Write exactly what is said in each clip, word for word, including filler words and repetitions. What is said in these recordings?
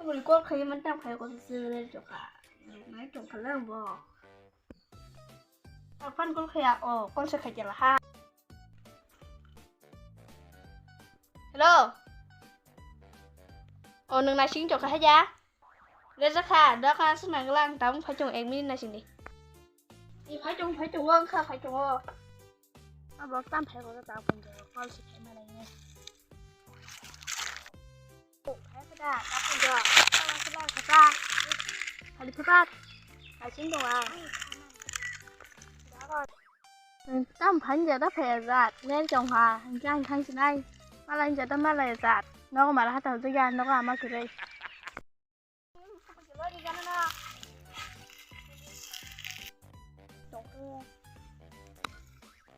Mui call khai man tam khai ko se re chokha. Nai chokha lang bo. Apan call khaya o call se khai jala ha. Hello. O nwng naising chokha haja. Re jakha da ka se nang lang tam phai chong ek minute naising di. Ni phai chong phai chong wang kha phai chong o. Abo tam phai ko ta pun jo. Call se khai ma lai ne. Khai kha da, ta pun jo. Ta kha da, kha da. Khali kha da. Khai sing dong a. Tam phan ja da phai ja. Ner chong ha. Hang kang kang sinai. Malai ja da malai ja. Nogo mala hata hujui ya. Nogo ama kire.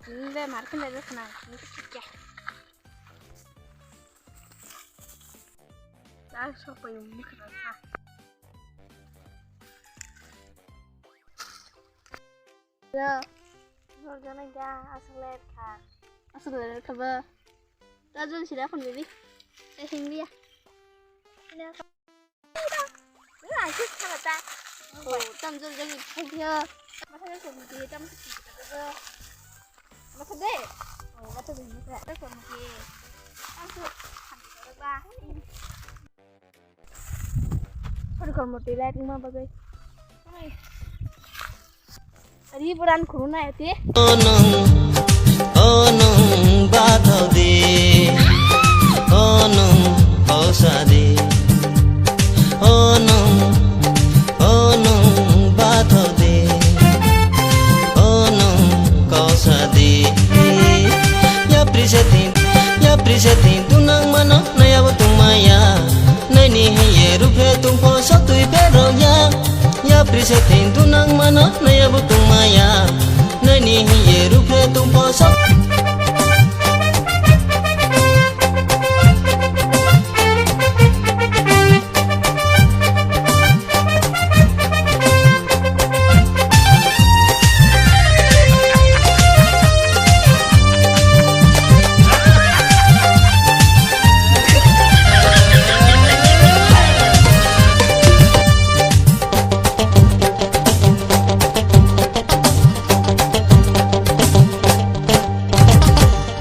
Ini deh, mari kita lihat sana. Ini kecil ya. Dah, sok payung ini kena. Ya. Sorjana ya, asal lihat kha. Asal lihat kha ba. Tajul sila kon bibi. Eh, hindi ya. Ini apa? Wala, ang cute ka bata. Oh, tam jol jol i thai dia. Masa de song di tam cute ka ba. Masa de. Oh, masa de masa. Tam cute. Tam cute ka ba. Sorry, kor mo te light ma bagai. Ari buran khuru na ete. O nwng, o nwng bathok di, o nwng kausa di, o nwng, o nwng bathok di, o nwng kausa di. Yapri setting, yapri setting, tunang mano, naya bo tungmaya. Naini hiye ruphe tungpho sotwi berok ya. Yapri se thing dunang mano naya bo tungmaya. Naini hiye ruphe tungpho sok.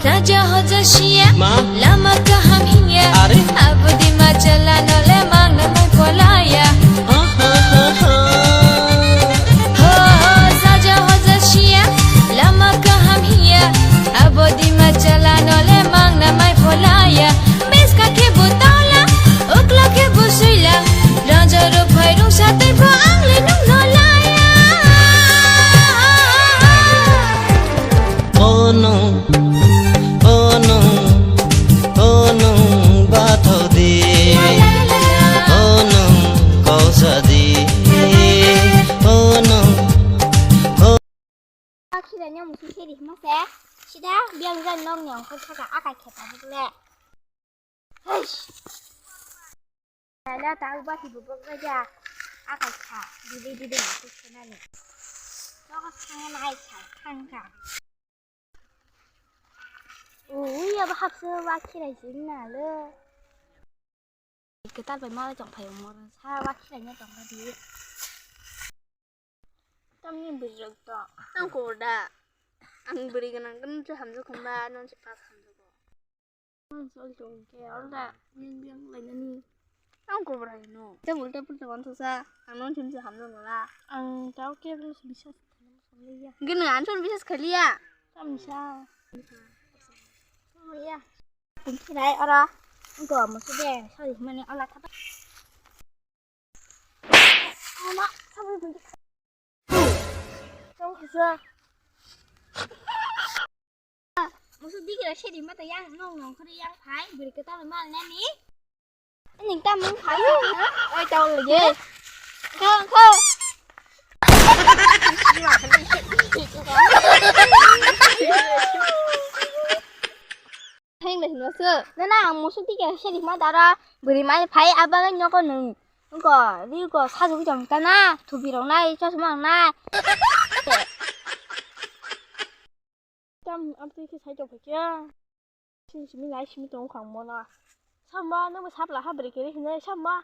Raja hoja siya, ma? Lama kaham hiya. Are? Abdi machala nole mang namai polaya. Ha, ha, ha, ha. Ho, ho, saja hoja siya, lama kaham hiya. Abdi machala nole mang namai polaya. Beska ke butola, ukla ke busuila. Raja rupai rung satwi pho ang le nung nolaya. Ono, ono, ono, bathodi. Ono, kausadi. Ono, o. Akhirnya musi siri mase. Sida biang biang nong nyong ko saka akai kheta bukle. Eish. Lala ta uba ti bubuk raja. Akai kha. Didi didi musi senani. Nogo sangan ai kha. Khang kha. Ui, abo hapsa wa khirai sing na le. Kwtal bai malai tong phai mor sa wa khirai nya tong di. Tamni bwrwi rok to. Tang kor da. Ang bwrwi gwnang khe nung se hamjak khumba, nung se pas hamjak kho. Ang sol tong khe alda ning biang lai nani. Ang kobra no. Te ulta pulta wan sa, ang nung sim se hamjak nala. Ang tao khe bisa. Gini answer bisa sekali ya. Tamsa. Oh ya. Tingkirai ora. Engko musu de, sorry mani ola thapa. Ama, sabu tingki. Tong kisa. Musu dikira seri mata yang nong nong kori yang phai, beri kata mal nani. Ning tam mung phai. Oi tong lagi. Kong kong. Heng le hino se. Nana ang musu dikira seri mata ra beri mai phai abaga nyoko nung. Ko, ri ko, sajuk jang ta na, thupi rok nai, chosma rok nai. Tam, am twi khe sai tong khe. Simi simi nai simi tong khang mo na. Sama, nang bo sapla ha beri kere hinai sama.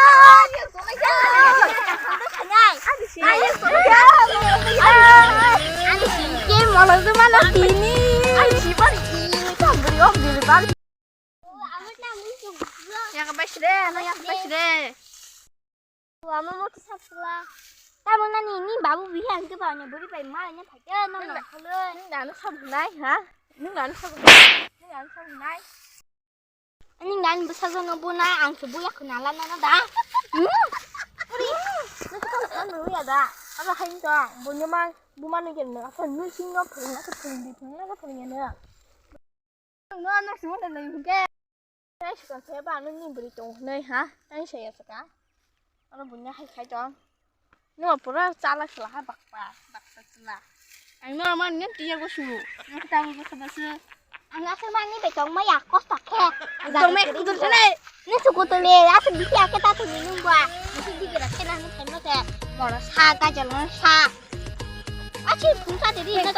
Yang apa sih deh? Yang apa sih deh? Wa, mama kisah pula. Tamo nani ni babu bihi ang ke ba ne buri bai ma ne phai ke no no khole. Nung nanu sabunai ha? Nung nanu sabunai. Nung nanu sabunai. Ani ngan bwsajwk no bunai ang se buya khna la nana da. Uri. Nung ka khna ya da. Aba hain to. Bunya ma buma nung jen na. Apa nung sing no phung na phung di phung na phung ya na. No, no, simo na nai hingke. Nai sukang se ba, no ni beri tong nai ha. Nai saya saka. Ano bunya hai khai tong. No pura chala sala ha bakpa, bakpa sala. Ang no man ngen tiya go su. Ngen ta go sa basu. Ang asal man ni betong ma ya kos ta khe. Tong me kutul sale. Ni su kutul le, asal bisi ake ta tu ni nung ba. Bisi di gerak ke na ni khai no se. Mora sa ka jalo sa. Achi phung sa de di na.